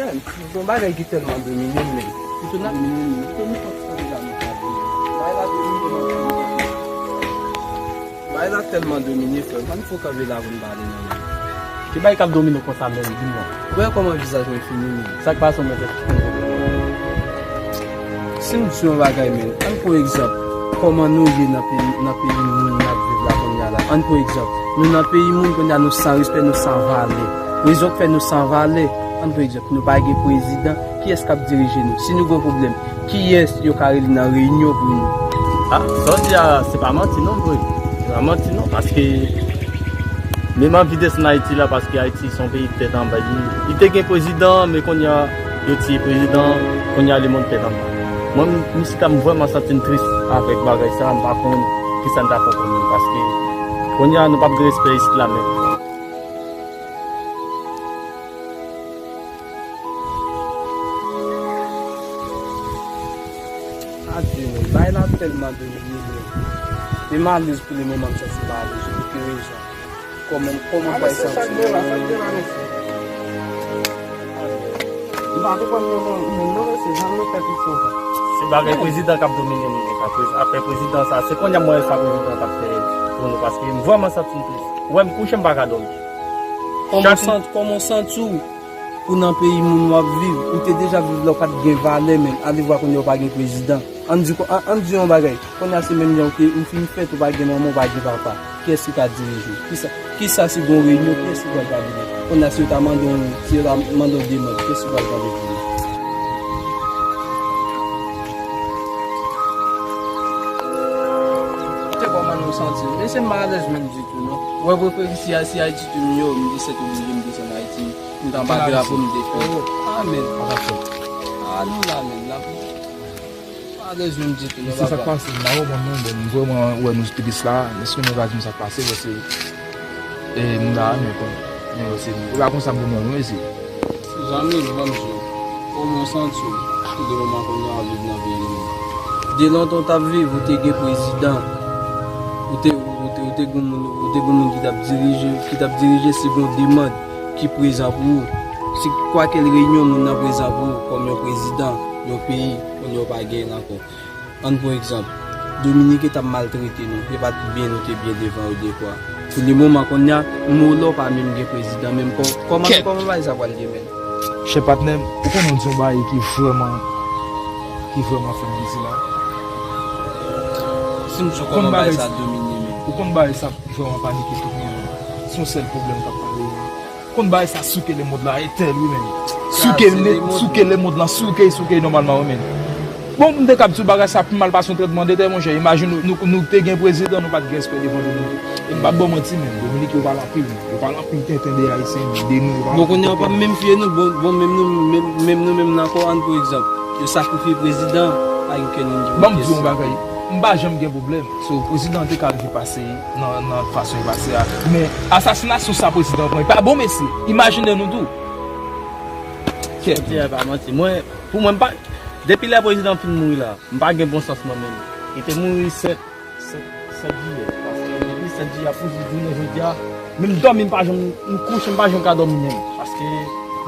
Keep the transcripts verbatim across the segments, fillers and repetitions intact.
Yon bagay ki tèlman domine m, men. Ou tou nan domine m, men. Bagay la domine m. Bagay la tèlman domine, frè m. Ann fou kanpe la pou n pale, non, men. Ki bagay k ap domine w konsa menm, di m non. Ou wè kòman vizaj mwen fini, men. Sa k pase w, men, frè m? Si m di yon bagay, men, ann pran egzanp, kòman nou ye nan peyi, nan peyi moun n ap viv la kounye a la. Ann pran egzanp, nou nan peyi moun kounye a, nou san respè, nou san valè. Rezon k fè nou san valè, ann pran egzanp, nou pa gen prezidan, kiyès k ap dirije nou? Si nou gen yon pwoblèm, kiyès yo ka rele nan reyinyon pou nou? Ah, sa w di a, se pa manti non, vre. Se pa manti non, paske men m anvi desann Ayiti la, paske Ayiti se yon peyi tèt anba. Li, li te gen prezidan, men kounye a, yo tiye prezidan, kounye a, lemonn tèt anba. Mwen, m, m chita, m vrèman santi m tris avèk bagay sa, m pa konn kisa n ta fè pou nou, paske kounye a, nou p ap gen respè isit la menm. Adye, men, bagay la tèlman domine, men. E m alèz pou le moman, m santi m pa alèz, pou ki rezon? Kòman, kòman w santi w? Sa k gen la, sa k gen la, mesye? M pa konprann nou, non, non, mesye, jan nou fè tout sa. Se bagay prezidan k ap domine nou, sa, prez-, afè prezidan sa, se kounye a m wè sa prezidan t ap fè pou nou, paske m vrèman santi m tris. Ou wè m kouche, m pa ka dòmi. Kòman w sant-, kòman w santi w pou nan peyi moun w ap viv, ou te deja viv la, ou pa t gen valè, men alevwa kounye a ou pa gen prezidan. Ann di, ann, ann di yon bagay, kounye a se menm jan ou te, ou fin fèt, ou pa gen manman, ou pa gen papa. Kiyès ki ka dirije w? Kisa, kisa si gon reyinyon, kiyès ki pral pale? Kounye a si yo ta mande w, si yo ta mande w demann, kiyès ki pral pale pou ou? Kote kòman nou santi? Mesye, m pa alèz menm ditou, non. Wè, pou, pou, si, si Ayiti te miyò, m te sèt oblije m desann Ayiti. M t anba drapo m te fè. Oh. Amen. Pa ka fèt. Ah, nou la, men, la. Pa alèz menm ditou, non, papa. Se sa k pase, m pa konprann non, bon, m vrèman wè nou tris la, èske nou ka di m sa k pase, paske, e, m ta renmen konn, men wè se, e pa konsa m renmen non, mesye. Zanmi m, ban m di w, kòman w santi w, pou de moman kounye a w ap viv nan peyi nou? De lontan w t ap viv, ou te gen prezidan, ou te, ou te, ou te gen moun, ou te gen moun ki t ap dirije, ki t ap dirije, si gon demann ki prezan pou ou, si kwakèl reyinyon moun nan prezan pou ou, kòm yon prezidan yon peyi, kounye a w pa genyen l ankò. Ann pran egzanp, Dominiken t ap maltrete nou, e pa t byen nou te byen devan yo dekwa. Pou le moman kounye a, m wè w pa menm gen prezidan, menm kò-, kòman, kòman bagay sa pral ye menm? Chè patnè m, ou konnen w di yon bagay ki vrèman, ki vrèman fè m plezi la. Si m di w kòman bagay sa domine menm. Ou konn bagay sa vrèman panike tout moun. Se yon sèl pwoblèm k ap pale yo. Konn bagay sa souke lemond la, e tèl wi menm. Souke, souke lemond lan, souke, souke nòmalman wi menm. Bon, m te kab di w bagay sa pi mal pase yon trètman de tè, monchè. Imajine w, nou, nou te gen prezidan, nou pa t gen respè devan Dominik. E m p ap ba w manti, men Dominik yo pale anpil. Yo pale anpil tenten de Ayisyen, de nou, yo pale anpil tenten. Bon, kounye a, w p ap menm fye nou, bon, bon, menm nou, menm, menm nou menm nan kò a n, pa egzanp. Yo sakrifye prezidan, pa gen kenn moun ki pou kesyon. Ban m di w yon bagay, m pa janm gen pwoblèm. So, prezidan an te ka rive pase nan, nan fason l pase a. Men, asasinasyon sa prezidan pran, e pa bon, mesye. Imajine nou tou. Kèt. Monchè, pa manti. Mwen, pou mwen, m pa, depi lè prezidan fin mouri la, m pa gen bon sans mwen menm. Li te mouri sèt, sèt, sèt jiyè. Paske depi sèt jiyè ap fouti jounen jodi a, menm dòmi m pa janm, m kouche m pa janm ka dòmi menm. Paske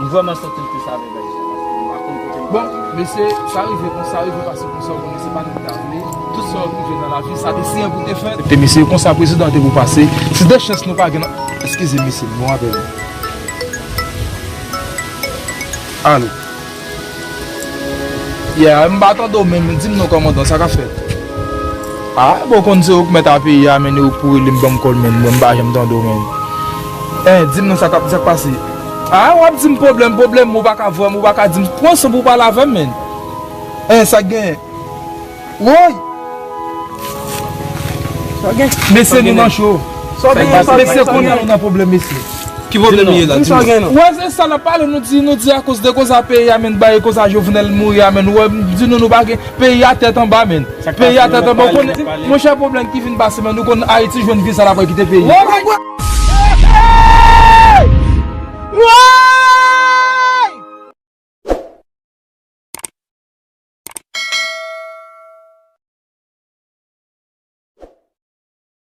m vrèman santi m tris avèk bagay sa. Paske m pa konn kote m pral. Bon, mesye, sa rive konsa, rive pase konsa, ou konnen se pa nou ki ta vle. Tout sa yo rive nan lavi, sa te siyen pou te fèt. Te mesye, konsa prezidan te pou pase. Se de chans nou pa gen nan, eskize mesye, m bon apèl. Alo. Yeah, m pa tande w menm, di m non kòmandan, sa k ap fèt? Ah, bon, konn se ou k mèt a peyi a, men ou k pou rele m ban m kòl menm, mwen m pa janm tande w menm. Hein, di m non sa k ap, sa k pase? Ah, w ap di m pwoblèm, pwoblèm, ou pa ka vwè m, ou pa ka di m, pran san pou w pale avè m, menn. Hein, sa k genyen? Woy! Mesye, nou nan cho. Mesye, kounye a nou nan pwoblèm, mesye. Ki pwoblèm li ye la? Di m. Wè, se sa n ap pale, nou di, nou di akoz de koz a peyi a, menn, bay koz a Jovenel mouri a, menn. Wè, di nou, nou pa gen peyi a tèt anba, menn. Peyi a tèt anba, ou konnen, monchè, pwoblèm ki vin pase, menn, nou konn Ayiti jwenn viza l ap kite peyi.